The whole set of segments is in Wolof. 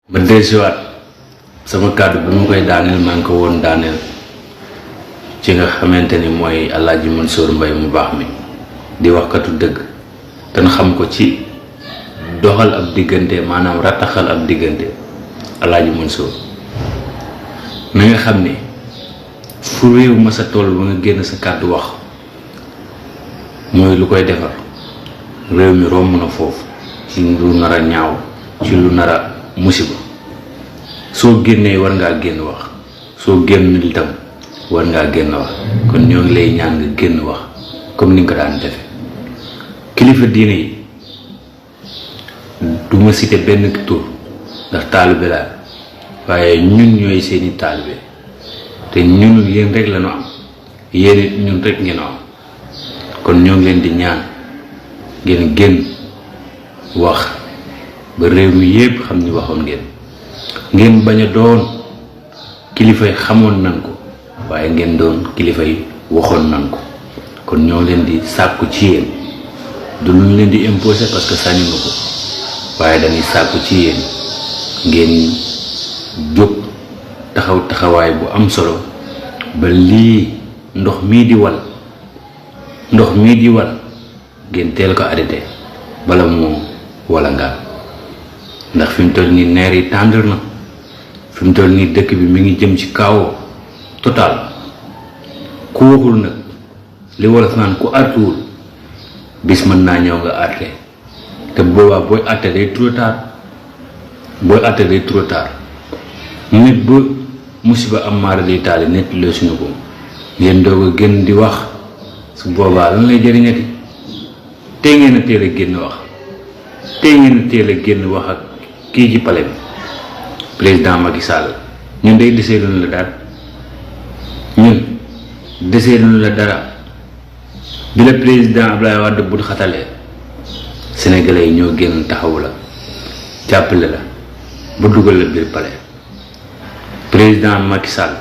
ba dellusiwaat sama kàddu bi ma koy daaneel maa ngi ko woon daaneel ci nga xamante ni mooy Alaaji Mansour Mbaye mu baax mi di waxkatu dëgg te na xam ko ci doxal ab diggante maanaam rattaxal ab diggante. Alaaji Mansour na nga xam ni fu réew ma sa toll ba nga génn sa kàddu wax mooy lu koy defar réew mi romb na foofu ci lu nar a ñaaw ci lu nar a musiba soo génnee war ngaa génn wax soo génn itam war ngaa génn wax kon ñoo ngi lay ñaan nga génn wax comme ni nga ko daan defe kilifa diine yi du ma cité benn tur ndax taalibe laa waaye ñun ñooy seeni taalibe te ñun yéen rek la ñu am yéen it ñun rek ngeen am kon ñoo ngi leen di ñaan ngeen génn wax ba réew mi yépp xam ni waxoon ngeen bañ a doon kilifa yi xamoon nan ko waaye ngeen doon kilifa yi waxoon nan ko kon ñoo leen di sàkku ci yéen du luñ leen di imposer parce que sañu nga ko waaye dañuy sàkku ci yéen ngeen jóg taxaw taxawaay bu am solo ba lii ndox mii di wal ngeen teel ko arrêté bala moo wala ngaa ndax fi mu toll nii neer yi tàndur na fi mu toll nii dëkk bi mi ngi jëm ci kaw total ku waxul nag li wolof naan ku artuwul bis mën naa ñëw nga àtte te boobaa booy àtte day trop tard nit ba musiba am maara day taali nit loo suñu ko ngeen doog a génn di wax su boobaa lan lay jëriñati tey ngeen a teel a génn wax ak kii ci palais bi président Macky Sall ñun day desee luñu la dara bi la président Abdoulaye Wade bu xatalee sénégalais yi ñoo génn taxawu la jàppale la ba dugal la biir palais président Macky Sall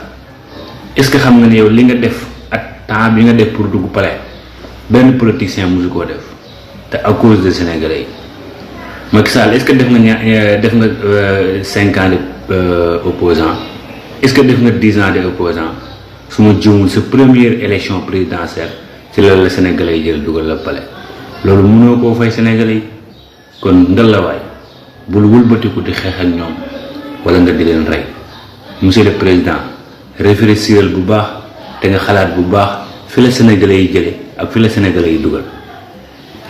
est-ce que xam nga ne yow li nga def ak temps bi nga def pour dugg palais benn politicien musu koo def te à cause de sénégalais yi Macky Sall est-ce que def nga 5 ans de opposant est-ce que def nga 10 ans de opposant su ma jiwul sa première élection présidentielle ci loolu la sénégalais yi jël dugal la palais loolu mënoo koo fay sénégalais yi kon ndalawaay bul wëlbatiku di xeex ak ñoom wala nga di leen rey monsieur le président réfléchir bu baax te nga xalaat bu baax fi la sénégalais yi jële ak fi la sénégalais yi dugal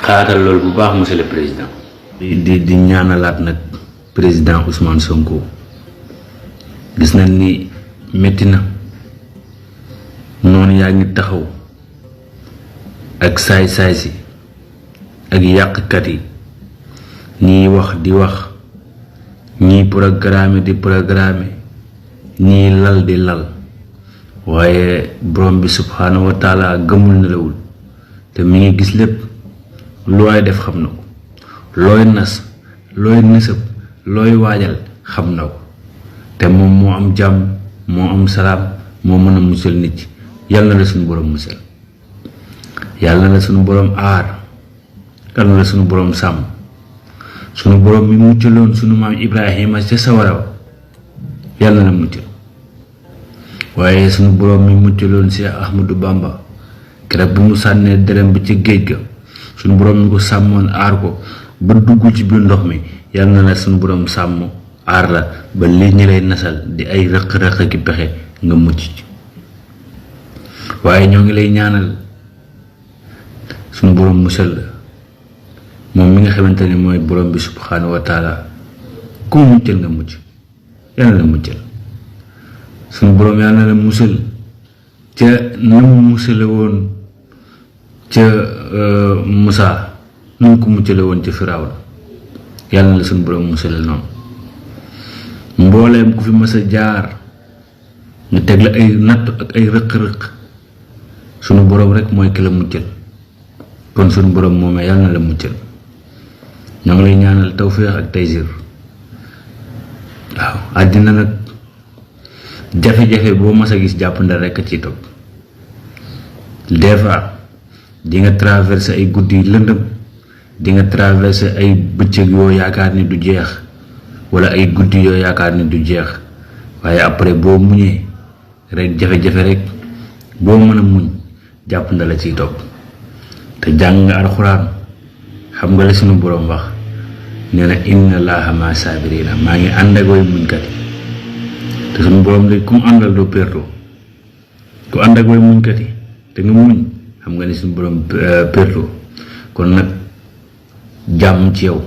xalaatal loolu bu baax monsieur le président. di ñaanalaat nag président Ousmane Sonko gis nañ ni métti na noonu yaa ngi taxaw ak saay-saay si ak yàqkat yi ñii wax di wax ñii programme di programme ñii lal di lal waaye borom bi subhanahu wa taala gëmul nelawul te mi ngi gis lépp lu waay def xam na ko looy nas looy nësëb looy waajal xam na ko te moom moo am jàmm moo am salaam moo mën a musal nit yàlla na la suñu borom musal yàlla na la suñu borom aar yàlla na la suñu borom sàmm suñu borom mi muccaloon suñu maam Ibrahima ca sawara yàlla na la muccal waaye suñu borom mi muccaloon Cheikh Ahmadou Bamba keroog bi mu sànnee derem bi ci géej ga suñu borom mi ko sàmmoon aar ko ba dugg ci biir ndox mi yàlla na la suñu borom sàmm aar la ba lii ñi lay nasal di ay rëq-rëq ki pexe nga mucc ci waaye ñoo ngi lay ñaanal suñu borom musal la moom mi nga xamante ne mooy borom bi subhanahu wa taala ku muccal nga mucc yàlla na la muccal suñu borom yàlla na la musal ca na mu musale woon ca Musaa nu mu ko muccale woon ca Firawna yàlla na la suñu borom musale noonu mbooleem ku fi mës a jaar ñu teg la ay natt ak ay rëq-rëq suñu borom rek mooy ki la muccal kon suñu borom moomee yàlla na la muccal ñoo ngi lay ñaanal tawféex ak taysir waaw àddina nag jafe-jafe boo mas a gis jàpp ndal rekk ci topp des fois di nga traversé ay guddi lëndëm di nga traversé ay bëccëg yoo yaakaar ni du jeex wala ay guddi yoo yaakaar ni du jeex waaye après boo muñee rek jafe-jafe rek boo mën a muñ jàpp na la ciy topp te jàng nga alxuraan xam nga la sunu borom wax nee na inna allaha ma saabirina maa ngi ànd ak way muñkat yi te sunu borom de ku mu àndal doo perto ku ànd ak way muñkat yi te nga muñ xam nga ni sunu borom perto kon nag jàmm ci yow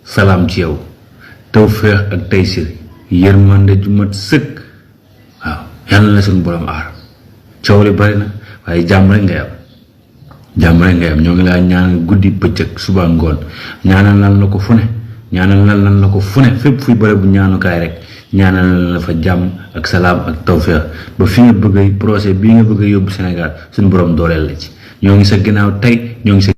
salaam ci yow tawfeex ak taysir yërmande ju mat sëkk waaw yàlla na sunu borom aar coow li bari na waaye jàmm rek ngay am jàmm rek ngay am ñoo ngi laa ñaanal guddi bëccëg suba ngoon ñaanal lan la ko fu ne ñaanal lan la ko fu ne fépp fuy bëre bu ñaanukaay rek ñaanal lan la fa jàmm ak salaam ak tawfeex ba fi nga bëgg procès bii nga bëgg a yóbbu Sénégal suñu borom dooleel la ci ñoo ngi sa ginnaaw tey ñoo ngi sa